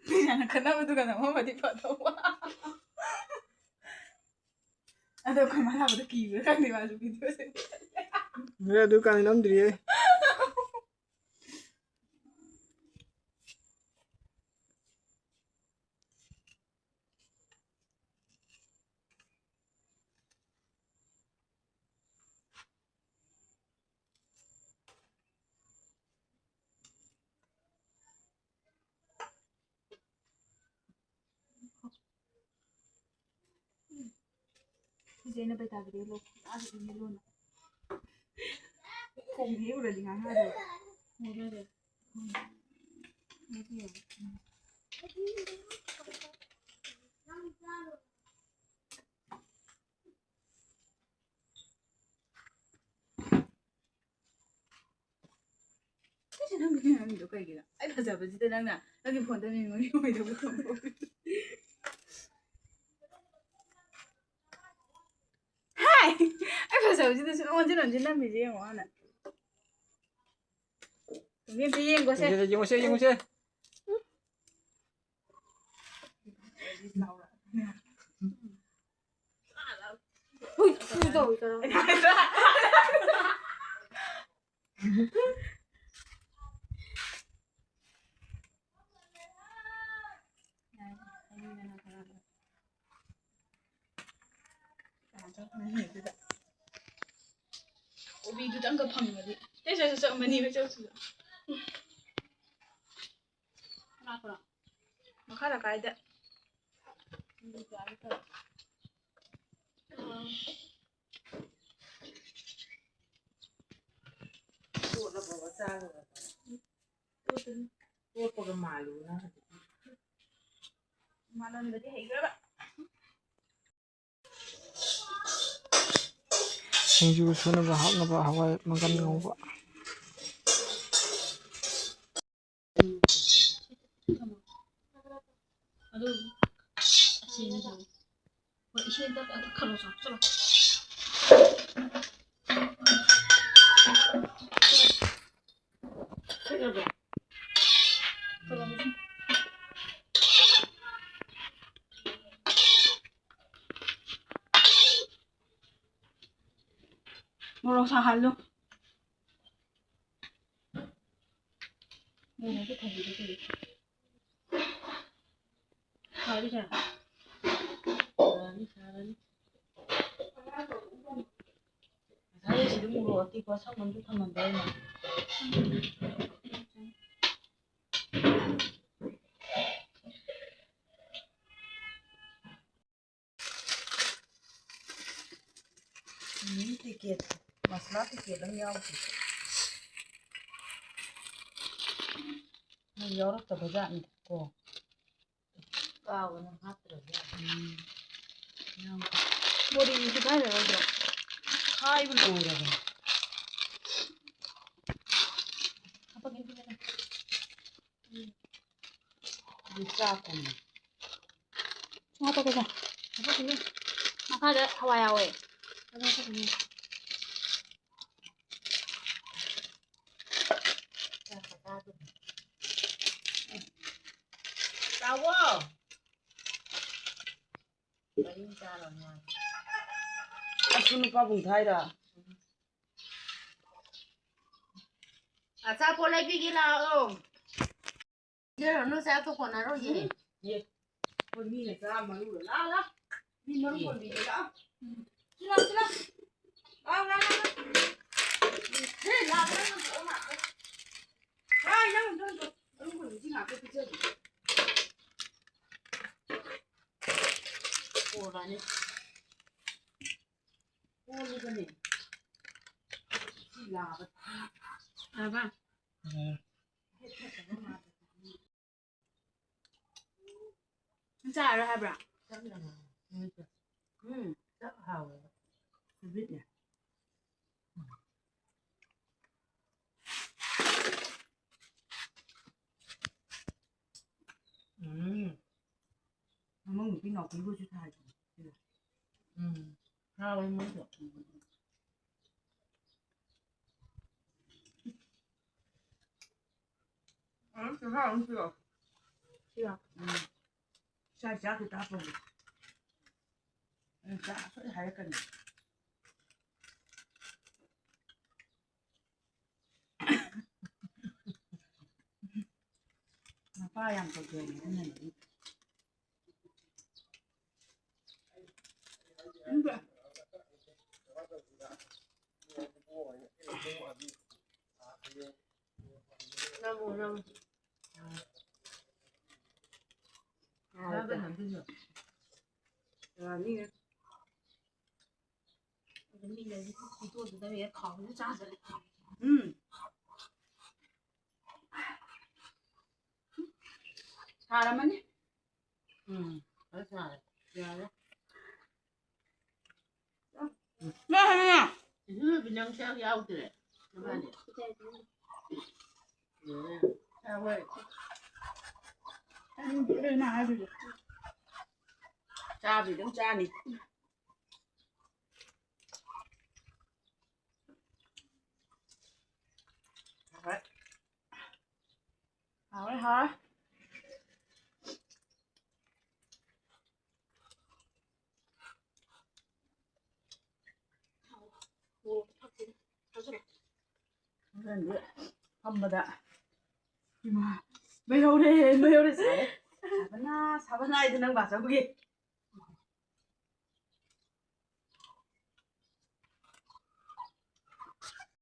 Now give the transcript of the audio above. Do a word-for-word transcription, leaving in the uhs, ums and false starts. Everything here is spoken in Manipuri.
ꯄꯩꯁꯥꯅ ꯈꯠꯅꯕꯗꯨꯒ ꯅꯝꯃꯝꯃꯗꯤ ꯐꯗꯧꯕ꯫ ꯑꯗꯣ ꯑꯩꯈꯣꯏ ꯃꯥ ꯂꯥꯛꯄꯗ ꯀꯤꯕ꯭ꯔꯥ ꯈꯪꯗꯦ, ꯃꯥꯁꯨ ꯚꯤꯗꯤꯑꯣꯁꯦ꯫ ꯅꯣꯏ ꯑꯗꯨ ꯀꯥꯟꯗ ꯅꯝꯗ꯭ꯔꯤꯌꯦ꯫ ꯁꯤꯁꯦ ꯑꯩꯅ ꯕꯩꯇꯥꯕꯤꯗꯒꯤ ꯂꯧꯈꯤꯕ, ꯑꯥꯗ ꯏꯪꯉꯦ ꯂꯣꯟꯅ꯫ ꯈꯣꯡ ꯍꯦꯛ ꯎꯔꯗꯤ ꯉꯥꯡꯅꯗꯦꯕ꯫ ꯎꯔꯗꯤ꯫ ꯎꯝ꯫ ꯎꯔꯗꯤ ꯌꯥꯔꯦ꯫ ꯎꯝ꯫ ꯀꯩꯁꯨ ꯅꯪ ꯚꯤꯗꯤꯑꯣ ꯅꯝꯃꯤꯗꯣ ꯀꯩꯒꯤꯅꯣ? ꯑꯩ ꯐꯖꯕꯁꯤꯗ ꯅꯪꯅ ꯅꯪꯒꯤ ꯐꯣꯟꯗ memory ꯑꯣꯏꯗꯕ ꯊꯝꯕ꯫ ꯍꯥꯏ! ꯑꯩ ꯐꯖꯕꯁꯤꯗ ꯁꯨꯝ ꯑꯣꯟꯁꯤꯟ ꯑꯣꯟꯁꯤꯟ ꯅꯝꯃꯤꯁꯦ ꯌꯦꯡꯉꯣ ꯍꯥꯟꯅ꯫ ꯃꯤ ꯑꯝꯇ ꯌꯦꯡꯒꯣꯁꯦ꯫ ꯌꯦꯡꯉꯨꯁꯦ, ꯌꯦꯡꯉꯨꯁꯦ, ꯌꯦꯡꯉꯨꯁꯦ꯫ ꯍꯨꯏ, ꯍꯨꯏ ꯇꯧꯏ ꯀꯩꯅꯣ꯫ ꯀꯣꯕꯤꯗꯨꯗꯪꯒ ꯐꯪꯉꯗꯤ꯫ ꯁꯦ, ꯁꯦ, ꯁꯦ, ꯁꯦ, ꯃꯅꯤ ꯍꯣꯏ ꯆꯠꯂꯨꯁꯤꯗ꯫ ꯂꯥꯛꯄ꯭ꯔꯣ? ꯃꯈꯥ ꯂꯩꯀꯥꯏꯗ꯫ ꯇꯣꯠꯂꯕꯣꯕ ꯆꯥꯔꯨꯔꯕ? ꯇꯣꯠꯄꯒ ꯃꯥꯜꯂꯨ ꯅꯪ ꯍꯧꯖꯤꯛꯇꯤ꯫ ꯃꯥꯜꯍꯟꯕꯗꯤ ꯍꯩꯈ꯭ꯔꯕ꯫ ꯁꯤꯡꯖꯨ ꯁꯨꯅꯕ ꯍꯥꯞꯅꯕ ꯍꯋꯥꯏ ꯃꯪꯒꯟ ꯉꯧꯕ꯫ ꯑꯗꯨ ꯑꯁꯤꯅꯤ ꯇꯧꯔꯤ꯫ ꯍꯣꯏ, ꯏꯁꯤꯡ ꯑꯝꯇ ꯈꯔ ꯍꯥꯞꯆꯤꯜꯂꯣ꯫ ꯈꯤꯠꯂꯕꯣ? ꯈꯤꯠꯂꯕꯅꯤ꯫ ꯁꯥꯍꯜꯂꯨ꯫ ꯅꯪꯅ ꯑꯗꯨ ꯊꯝꯕꯤꯗꯨ ꯀꯔꯤ? ꯁꯥꯔꯤ ꯁꯥꯔꯤ꯫ ꯁꯥꯔꯅꯤ, ꯁꯥꯔꯅꯤ꯫ ꯉꯁꯥꯏ ꯁꯤꯗ ꯃꯣꯔꯣꯛ ꯑꯇꯦꯛꯄ ꯑꯁꯪꯕ ꯑꯝꯇ ꯊꯝꯃꯝꯗꯥꯏꯅꯦ꯫ ꯃꯤꯃꯤ ꯄꯦꯀꯦꯠ, ꯃꯁꯂꯥ ꯄꯦꯀꯦꯠ ꯑꯃ ꯌꯥꯎꯗꯦ꯫ ꯃꯣꯏ ꯌꯥꯎꯔꯛꯇꯕ ꯖꯥꯠꯅꯤꯗ ꯀꯣ꯫ ꯀꯥꯎꯗꯅ ꯍꯥꯞꯇ꯭ꯔꯕ ꯖꯥꯠꯅꯤ꯫ ꯎꯝ꯫ ꯌꯥꯎꯗꯦ꯫ ꯕꯣꯔꯤꯁꯤ ꯀꯥꯏ ꯂꯩꯔꯣꯏꯗ꯭ꯔꯣ? ꯈꯥꯏꯕ ꯂꯣꯏꯔꯕꯅꯤ꯫ ꯍꯥꯄꯛꯀꯦ, ꯍꯥꯄꯛꯀꯦ꯫ ꯎꯝ꯫ ꯑꯗꯨ ꯆꯥꯛꯀꯨꯝꯕ꯫ ꯁꯨꯝ ꯍꯥꯄꯛꯀꯦꯁꯦ꯫ ꯍꯥꯄꯛꯀꯦ꯫ ꯃꯈꯥꯗ ꯍꯋꯥꯏ ꯌꯥꯎꯋꯦ꯫ ꯑꯗꯨ ꯍꯥꯄꯛꯀꯦ꯫ ꯆꯥꯛꯀ ꯆꯥꯗꯕ꯫ ꯆꯥꯎꯋꯣ꯫ ꯀꯔꯤꯝ ꯆꯥꯔꯣꯏ ꯃꯥ꯫ ꯑꯁ, ꯅꯨꯄꯥꯕꯨꯡ ꯊꯥꯏꯔꯣ? ꯑꯆꯥꯄꯣꯠ ꯂꯩꯕꯤꯒꯦ ꯂꯥꯛꯑꯣ꯫ ꯄꯤꯖꯔꯨꯅꯨ, ꯆꯥꯛꯇꯣ ꯀꯣꯟꯅꯔꯣꯏꯌꯦ꯫ ꯎꯝ꯫ ꯑꯦ, ꯑꯩꯈꯣꯏ ꯃꯤꯅ ꯆꯥ ꯃꯔꯨ ꯂꯥ ꯂꯥ꯫ ꯃꯤ ꯃꯔꯨ ꯑꯦ꯫ ꯀꯣꯟꯕꯤꯒꯦ ꯂꯥꯛꯑꯣ꯫ ꯎꯝ꯫ ꯁꯤ ꯂꯥꯎ, ꯁꯤ ꯂꯥꯎ꯫ ꯂꯥꯎ, ꯂꯥꯎ, ꯂꯥꯎ, ꯂꯥꯎ꯫ ꯁꯤ ꯂꯥꯎ, ꯂꯥꯎ, ꯂꯥꯎ, ꯂꯥꯎ꯫ ꯂꯥꯎ, ꯅꯪ, ꯅꯪ, ꯅꯪ꯫ ꯃꯔꯨ ꯀꯣꯟꯕꯤꯁꯤ ꯉꯥꯛꯇ ꯄꯤꯖꯒꯦ꯫ ꯀꯣꯜꯂꯅꯤ꯫ ꯀꯣꯜꯂꯤꯕꯅꯦ꯫ ꯁꯤ ꯂꯥꯕ꯫ ꯂꯥꯕ꯫ ꯎꯝ꯫ ꯆꯥꯔꯔꯣꯏ ꯍꯥꯏꯕ꯭ꯔꯥ? ꯎꯝ, ꯆꯥꯛ ꯍꯥꯎꯋꯦꯕ꯫ ꯁꯨꯕꯤꯠꯅꯦ꯫ ꯎꯝ꯫ ꯃꯃꯧ ꯅꯨꯄꯤ ꯅꯥꯎꯄꯤꯕꯨꯁꯨ ꯊꯥꯏ꯫ ꯎꯝ꯫ ꯍꯥꯎꯋꯦ ꯃꯣꯏꯁꯨ꯫ ꯑ, ꯆꯨꯖꯥꯛ ꯑꯃ ꯄꯤꯔꯛꯑꯣ꯫ ꯁꯤꯔꯣ? ꯎꯝ꯫ ꯏꯆꯥ ꯆꯥꯛ ꯈꯤꯇ ꯍꯥꯞꯄꯝꯒꯦ꯫ ꯎꯝ, ꯆꯥꯛ ꯑꯁꯣꯏ ꯍꯥꯏꯔꯛꯀꯅꯤ꯫ ꯄꯥ ꯌꯥꯝ ꯇꯧꯊꯣꯛꯑꯦ ꯑꯗꯨꯅꯅꯦ꯫ ꯎꯝ꯫ ꯅꯝꯃꯣ, ꯅꯝꯃꯣ꯫ ꯍꯥꯎꯇꯦ꯫ ꯆꯥꯕ ꯍꯥꯟꯗꯣꯏꯅꯣ? ꯌꯥꯅꯤꯌꯦ꯫ ꯑꯗꯨ ꯃꯤ ꯂꯩꯔꯗꯤ ꯈꯨꯇꯣꯛꯇꯨꯗ ꯍꯦꯛ ꯈꯥꯎꯗꯨ ꯆꯥꯖꯔꯦ꯫ ꯎꯝ꯫ ꯁꯥꯔꯝꯃꯅꯤ꯫ ꯎꯝ, ꯈꯔ ꯁꯥꯔꯦ꯫ ꯌꯥꯔꯦ꯫ ꯅꯪ ꯍꯥꯏꯕꯅꯦ꯫ ꯏꯆꯦ ꯕꯦꯕꯤ, ꯅꯪ ꯆꯥꯛ ꯌꯥꯎꯗ꯭ꯔꯦ? ꯅꯕꯥꯅꯤ? ꯂꯣꯏꯔꯦ꯫ ꯆꯥꯕ ꯍꯣꯏ꯫ ꯆꯥꯅꯤꯡꯗꯦ ꯅꯪ ꯍꯥꯏꯗꯨꯁꯨ꯫ ꯆꯥꯕꯗꯤ ꯑꯗꯨꯝ ꯆꯥꯅꯤ꯫ ꯍꯣꯏ꯫ ꯍꯥꯎꯔꯦ, ꯍꯥꯎꯔꯦ꯫ ꯍꯣꯔꯦꯟꯗꯤ ꯐꯝꯕꯗ ꯏꯃꯥ, ꯃꯩ ꯍꯧꯔꯦ, ꯃꯩ ꯍꯧꯔꯦ, ꯁꯥꯔꯦ꯫ ꯁꯥꯕꯅ, ꯁꯥꯕꯅ ꯑꯩꯗꯤ ꯅꯪ ꯕꯥꯆꯧꯒꯤ